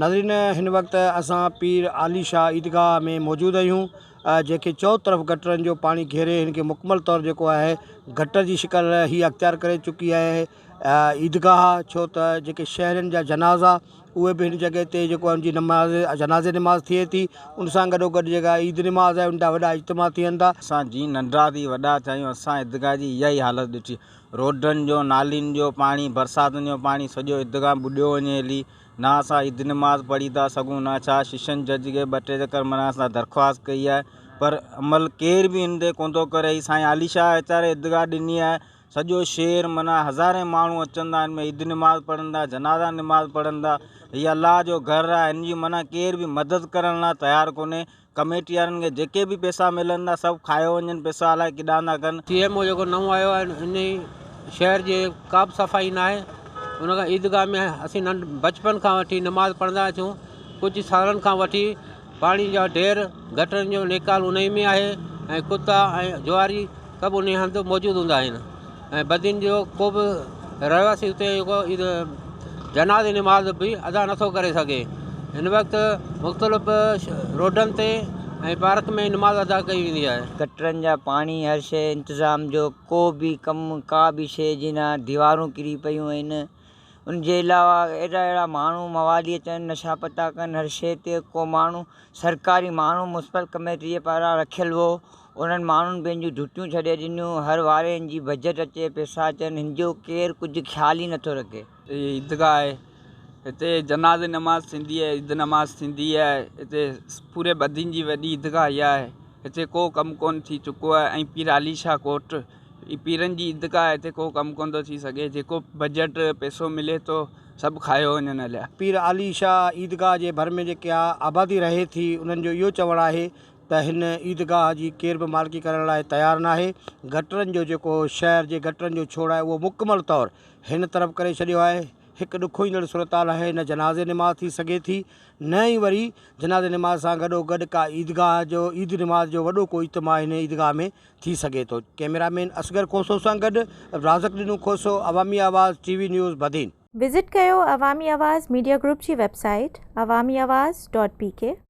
ناظرين هن وقت اسان پير عالي شاهه عيدگاهه ۾ موجود آهيون جنهن کي چئو طرف گٽرن جو پاڻي گهيري هن کي مڪمل طور جيڪو آهي گٽر جي شڪل هي اختيار ڪري چڪي آهي عيدگاهه ڇو ته جيڪي شهرين جا جنازا اهي به هن جڳهه تي جيڪو آهي ان جي نماز جنازي نماز ٿئي ٿي ان سان گڏو گڏ جيڪا عيد نماز آهي ان جا وڏا اجتماع ٿين ٿا. اسان جيئن ننڍڙا ٿي وڏا ٿيا آهيون اسان عيدگاهه جي اها ئي حالت ڏٺي روڊن جو نالين جو پاڻي برساتن جو پاڻي سڄو عيدگاهه ٻڏيو وڃي هلي نه اسان عيد نماز پڙهي ٿا سگهون نه ڇا ششن جج کي ٻه ٽي چڪر معنيٰ اسان درخواست ڪئي آهي پر عمل ڪير به ان تي ڪونه ٿو ڪري هي سائين عالي شاهه ويچاري عيدگاهه ڏني آهي سڄو شهر معنيٰ هزارين ماڻهو اچن ٿا هن ۾ عيد نماز پڙهن ٿا جنازا نماز پڙهن ٿا هي الله جو گهر آهي هن جي معنيٰ ڪير به مدد ڪرڻ لاء تيار ڪونهي ڪميٽي وارن کي جيڪي به پئسا ملن ٿا سڀ کايو وڃن پئسا الائي ڪيڏانهن ٿا ڪن. سي ايم او جيڪو نئون آيو آهي ان شهر جي ڪا به صفائي ناهي ان کان عيدگاهه ۾ اسين ننڍ بچپن کان وٺي نماز پڙهندا اچون ڪجهه سالن کان وٺي پاڻي جا ڍير گٽرن جو نيڪال انهي ۾ آهي ۽ ڪتا ۽ جواري سڀ انهي هنڌ موجود هوندا آهن ۽ بدين جو ڪو به رهواسي اتي جيڪو جنازي نماز به ادا نٿو ڪري سگهي هن وقت مختلف روڊن تي ۽ پارڪ ۾ نماز ادا ڪئي ويندي آهي. گٽرن جا پاڻي هر شيء انتظام جو ڪو به ڪم ڪا به شيء جي نه ديوارون ڪري پيون آهن ان جي علاوه اهڙا اهڙا ماڻهو موالي اچن نشا پتا ڪن هر شيء تي ڪو ماڻهو سرڪاري ماڻهو ميونسپل ڪميٽي جي پاران رکيل هو انهن ماڻهن پنهنجون ڊيوٽيون ڇڏي ڏنيون هر واري هن جي بجيٽ اچي پئسا اچن هن جو ڪير ڪجهه خيال ئي نٿو رکي. هي عيدگاهه آهي هتي جنازي نماز ٿيندي آهي عيد نماز ٿيندي آهي هتي پوري بدين جي وڏي عيدگاهه اها آهي هتي ڪو ڪم ڪونه ٿي چڪو آهي ۽ پير عالي شاهه ڪوٽ هي پيرن جي عيدگاهه آهي هتي ڪو ڪم ڪونه ٿو ٿي سگهي جيڪو بجيٽ پئسو ملي ٿو سڀ کايو وڃن هليا. پير عالي شاهه عيدگاهه جي ڀر ۾ جيڪا آبادي رهي ٿي انهن جو اهو چوڻ آهي ته هن عيدگاهه جي ڪير به مالڪي ڪرڻ لاء تيار ناهي گٽرن جو جيڪو شهر جي گٽرن جو ڇوڙ آهي اهو مڪمل طور هن طرف ڪري ڇڏيو آهي هڪ ڏکوئيندڙ صورتحال آهي نه جنازي نماز ٿي سگهي ٿي نه ئي وري جنازي نماز سان گڏو گڏ ڪا عيدگاهه جو عيد نماز جو وڏو ڪو اجتماع هن عيدگاهه ۾ ٿي سگهي ٿو. ڪئميرا مين اصغر کوسو سان گڏ رازق ڏنو Khoso, Awami Awaz T V news, Badin. Visit ڪيو عوامي آواز ميڊيا گروپ جي website Awami Awaz dot P K.